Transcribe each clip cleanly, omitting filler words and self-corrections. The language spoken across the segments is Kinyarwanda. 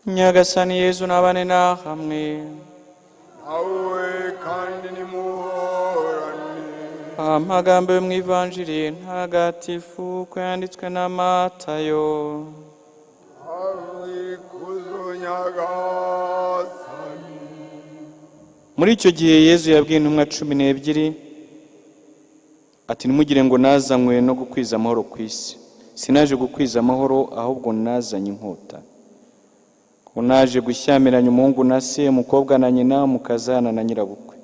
Nyagasani Yezu nabane na hamwe. Nawe kandi nimuhorane. Amagambo yo mu Ivanjiri ntagatifu uko yanditswe na Matayo. Ikuzo Nyagasani. Muri icyo gihe Yezu yabwiye intumwa 12 ati: "Ntimugire ngo nazanywe no gukwiza amahoro ku isi. Sinaje gukwiza amahoro, ahubwo nazanye inkota. Kuko naje gushyamiranya umuhungu na se, umukobwa na nyina, umukazana na nyirabukwe,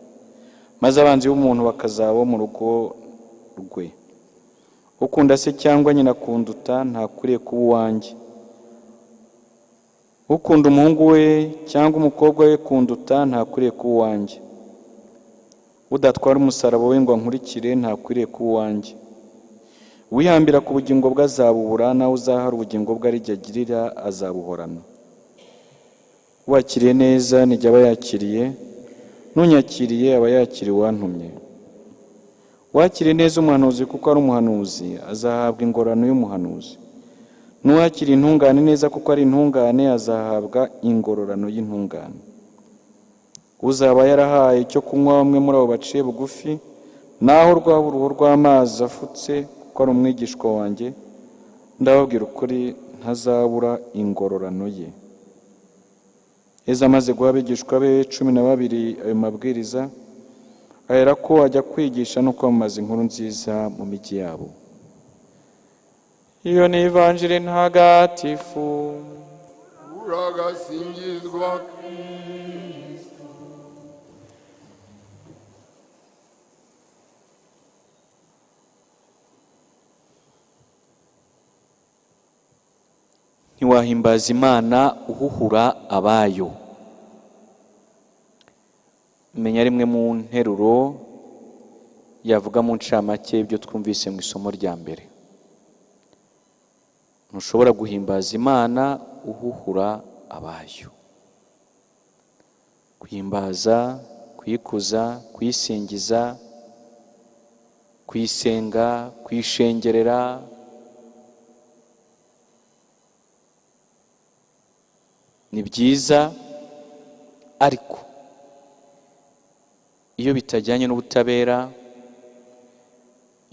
maze abanzi b'umuntu bakazaba bo mu rugo rwe. Ukunda se cyangwa nyina kunduta ntakwiriye kuba uwanjye. Ukunda umuhungu we cyangwa umukobwa we kunduta ntakwiriye kuba uwanjye. Udatwara umusaraba we ngo ankurikire ntakwiriye kuba uwanjye. Uwihambira ku bugingo bwe azabubura, naho uzahara ubugingo bwe ari jye agirira azabuhorana. Uwakiriye neza nijye aba yakiriye, n'unyakiriye aba yakiriye uwantumye. Uwakiriye neza umuhanuzi kuko ari umuhanuzi azahabwa ingororano y'umuhanuzi, n'uwakiriye intungane neza kuko ari intungane azahabwa ingororano y'intungane. Uzaba yarahaye icyo kunywa bamwe muri abo baciye bugufi, naho rwaba uruhu rw'amazi afutse, kuko ari umwigishwa wanjye, ndababwira ukuri ntazabura ingororano ye." Yezu amaze guha abigishwa be 12 ayo mabwiriza, aherako ajya kwigisha no kwamamaza inkuru nziza mu mijyi yabo. Iyo ni Ivanjiri ntagatifu. Uragasingizwa Kristo. Ntiwahimbaza Imana uhuhura abayo. Menya rimwe mu nteruro yavuga mu ncamake ibyo twumvise mu isomo rya mbere. Ntushobora guhimbaza Imana uhuhura abayo. Guhimbaza, kuyikuza, kuyisingiza, kuyisenga, kuyishengerera, ni byiza, ariko iyo bitajyanye n'ubutabera,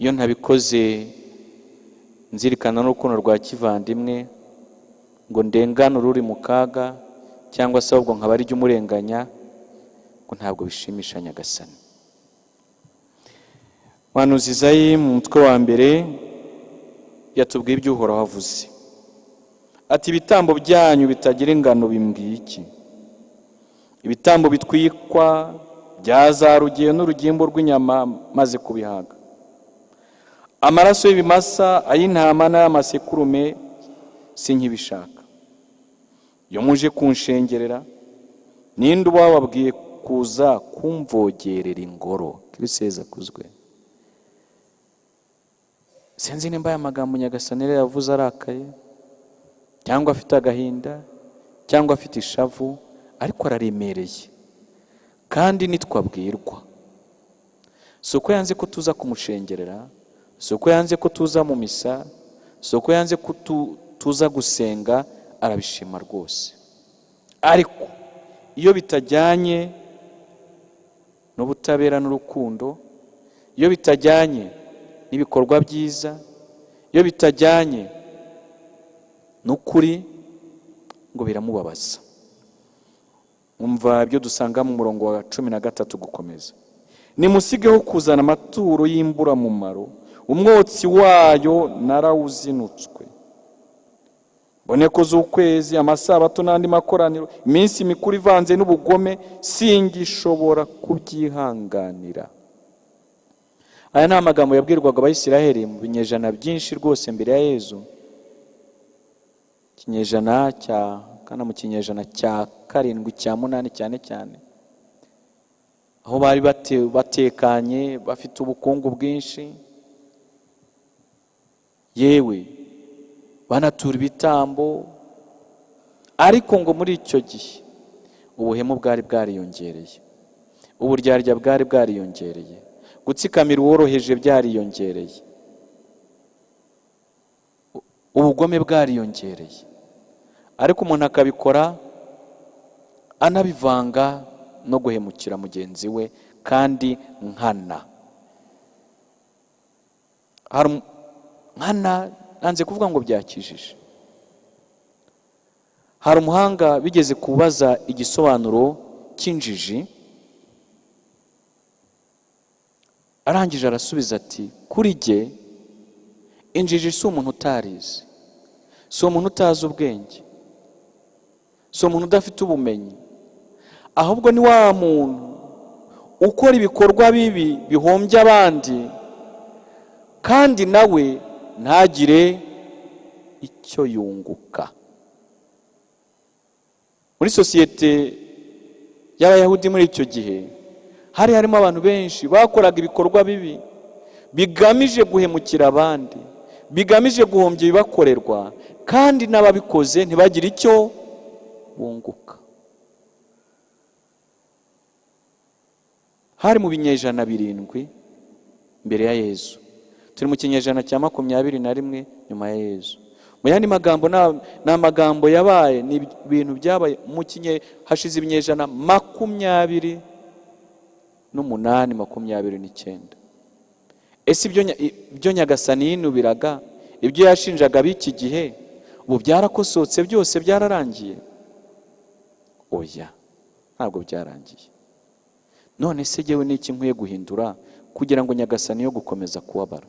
iyo ntabikoze nzirikana n'urukundo rwa kivandimwe ngo ndenganure uri mu kaga, cyangwa se ahubwo nkaba ari jye umurenganya, ngo ntabwo bishimisha Nyagasani. Muhanuzi Izayi mu mutwe wa mbere yatubwiye ibyo Uhoraho avuze ati: "Ibitambo byanyu bitagira ingano bimbwiye iki? Ibitambo bitwikwa bya za rugeyo n'urugimbu rw'inyama maze kubihaga. Amaraso y'ibimasa, ay'intama n'ay'amasekurume sinkibishaka. Iyo muje kunshengerera, ninde uba wababwiye kuza kumvogerera ingoro?" Kristo Yezu akuzwe. Sinzi nimba aya magambo Nyagasani rero yavuze arakaye, cyangwa afite agahinda, cyangwa afite ishavu, ariko araremereye kandi nitwabwirwa. Si uko yanze ko tuza kumushengerera, si uko yanze ko tuza mu misa, si uko yanze ko tuza gusenga, arabishima rwose. Ariko iyo bitajyanye n'ubutabera n'urukundo, iyo bitajyanye n'ibikorwa byiza, iyo bitajyanye n'ukuri, ngo biramubabaza. Umva ibyo dusanga mu murongo wa 13 gukomeza: "Nimusigeho kuzana amaturo y'imburamumaro, umwotsi wayo narawuzinutswe. Mboneko z'ukwezi, amasabato n'andi makoraniro, iminsi mikuru ivanze n'ubugome, singishobora kubyihanganira." Aya ni amagambo yabwirwaga Abayisiraheli mu binyejana byinshi rwose mbere ya Yezu, ikinyejana cya kana, mu kinyejana cya 7, cya 8 cyane cyane, aho bari batekanye, bafite ubukungu bwinshi, yewe banatura ibitambo. Ariko ngo muri icyo gihe ubuhemu bwari bwariyongereye, uburyarya bwari bwariyongereye, gutsikamira uworoheje byariyongereye, ubugome bwariyongereye, ariko umuntu akabikora Anabivanga no guhemukira mugenzi we kandi nkana. Nkana, nanze kuvuga ngo byakijije. Hari umuhanga bigeze kubaza igisobanuro cy'injiji, arangije arasubiza ati: "Kuri jye injiji si umuntu utarize, si umuntu utazi ubwenge, si umuntu udafite ubumenyi, ahubwo ni wa muntu ukora ibikorwa bibi bihombya abandi kandi nawe ntagire icyo yunguka." Muri sosiyete y'Abayahudi muri icyo gihe hari harimo abantu benshi bakoraga ibikorwa bibi bigamije guhemukira abandi, bigamije guhombya ibibakorerwa, kandi n'ababikoze ntibagire icyo bunguka. Hari mu binyejana 7 mbere ya Yezu, turi mu kinyejana cya 21 nyuma ya Yezu. Mu yandi magambo, ni amagambo yabaye, ni ibintu byabaye mu kinye, hashize ibinyejana 28, 29. Ese ibyo Nyagasani yinubiraga, ibyo yashinjaga b'iki gihe, ubu byarakosotse byose byararangiye? Oya, ntabwo byarangiye. None se jyewe n'iki nkwiye guhindura kugira ngo Nyagasani yo gukomeza kubabara?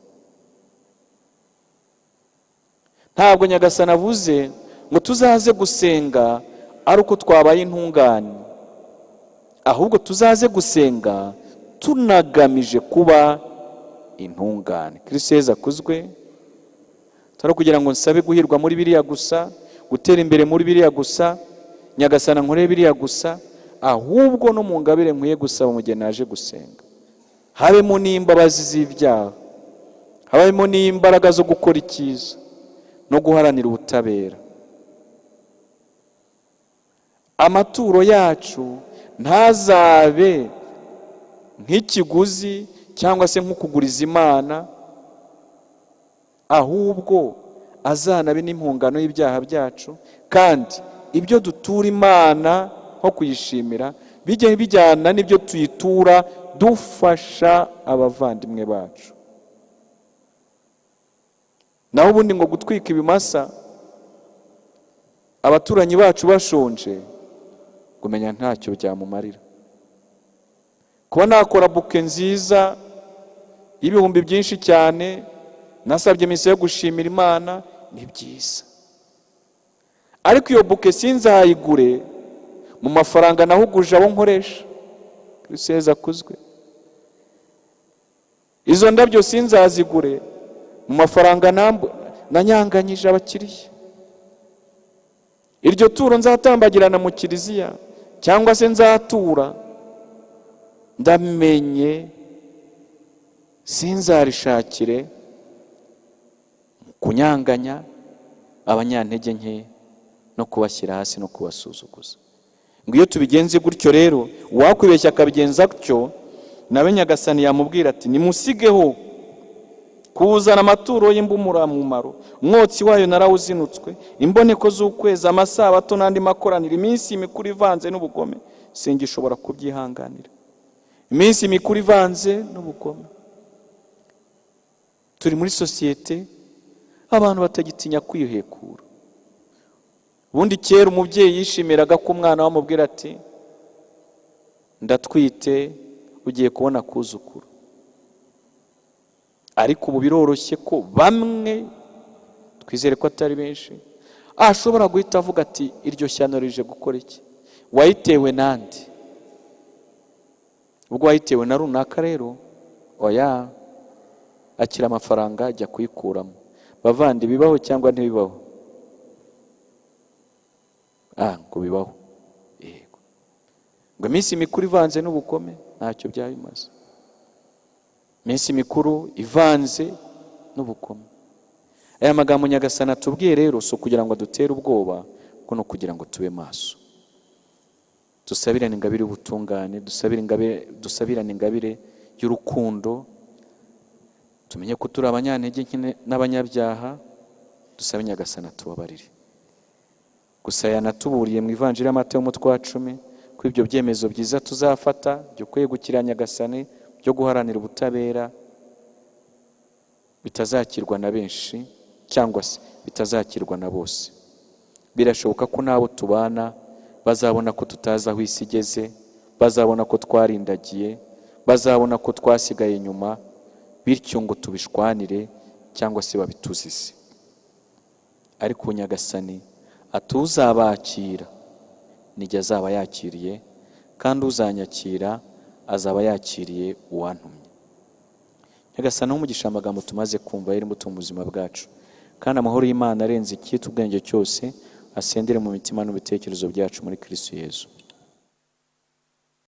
Ntabwo Nyagasani avuze ngo tuzaze gusenga ari uko twabaye intungane, ahubwo tuzaze gusenga tunagamije kuba intungane. Kristo Yezu akuzwe. Atari kugira ngo nsabe guhirwa muri biriya gusa, gutera imbere muri biriya gusa, Nyagasani ankorere biriya gusa, ahubwo no mu ngabire nkwiye gusaba mu gihe naje gusenga habemo n'imbabazi z'ibyaha, habemo n'imbaraga zo gukora icyiza no guharanira ubutabera. Amaturo yacu ntazabe nk'ikiguzi cyangwa se nk'ukuguriza Imana, ahubwo azanabe n'impungano y'ibyaha byacu, kandi ibyo dutura Imana nko kuyishimira bijye bijyana n'ibyo tuyitura dufasha abavandimwe bacu. Naho ubundi ngo gutwika ibimasa abaturanyi bacu bashonje, kumenya ntacyo byamumarira. Kuba nakora buke nziza y'ibihumbi byinshi cyane nasabye misa yo gushimira Imana ni byiza, ariko iyo buke sinzayigure mu mafaranga nahuguje abo nkoresha. Kristo Yezu akuzwe. Izo ndabyo sinzazigure mu mafaranga nanyanganyije abakiriya. Iryo turo nzatambagirana mu kiliziya cyangwa se nzatura, ndamenye sinzarishakire kunyanganya abanyantege nke no kubashyira hasi no kubasuzuguza. Ngo iyo tubigenze gutyo rero, uwakwibeshya akabigenza gutyo, nawe Nyagasani yamubwira ati: "Nimusigeho kuzana amaturo y'imbumuramumaro, umwotsi wayo narawuzinutswe, imboneko z'ukwezi, amasabato n'andi makoraniro, iminsi mikuru ivanze n'ubugome, singishobora kubyihanganira." Iminsi mikuru ivanze n'ubugome. Turi muri sosiyete abantu batagitinya kwihekura. Ubundi kera umubyeyi yishimiraga ko umwana we amubwira ati: "Ndatwite, ugiye kubona akuzukuru." Ariko ubu biroroshye ko bamwe, twizere ko atari benshi, ashobora guhita avuga ati: "Iryo shyano rije gukora iki? Wayitewe nande? Ubwo wayitewe na runaka rero, oya, akira amafaranga ajya kuyikuramo." Bavandi, bibaho cyangwa ntibibaho? Ngo bibaho. Yego. Ngo iminsi mikuru ivanze n'ubugome ntacyo byaba bimaze. Iminsi mikuru ivanze n'ubugome. Aya magambo Nyagasani atubwiye rero si ukugira ngo adutere ubwoba, kuko no kugira ngo tube maso. Dusabirane ingabire y'ubutungane, dusabirane ingabire y'urukundo, tumenye ko turi abanyantege nke n'abanyabyaha, dusabe Nyagasani atubabarire. Gusa yanatuburiye mu Ivanjiri y'Amatayo umutwe wa 10. ko ibyo byemezo byiza tuzafata byo kwegukira Nyagasani, byo guharanira ubutabera, bitazakirwa na benshi cyangwa se bitazakirwa na bose. Birashoboka ko n'abo tubana bazabona ko tutazi aho isi igeze, bazabona ko twarindagiye, bazabona ko twasigaye inyuma, bityo ngo tubishwanire cyangwa se babituzize. Ariko Nyagasani atuzabakira nijye azaba yakiriye, kandi uzanyakira azaba yakiriye uwantumye. Nyagasani umugisha amagambo tumaze kumva yari imbuto mu buzima bwacu, kandi amahoro y'Imana arenze icyitwa ubwenge cyose asendere mu mitima n'ibitekerezo byacu muri Kristo Yezu.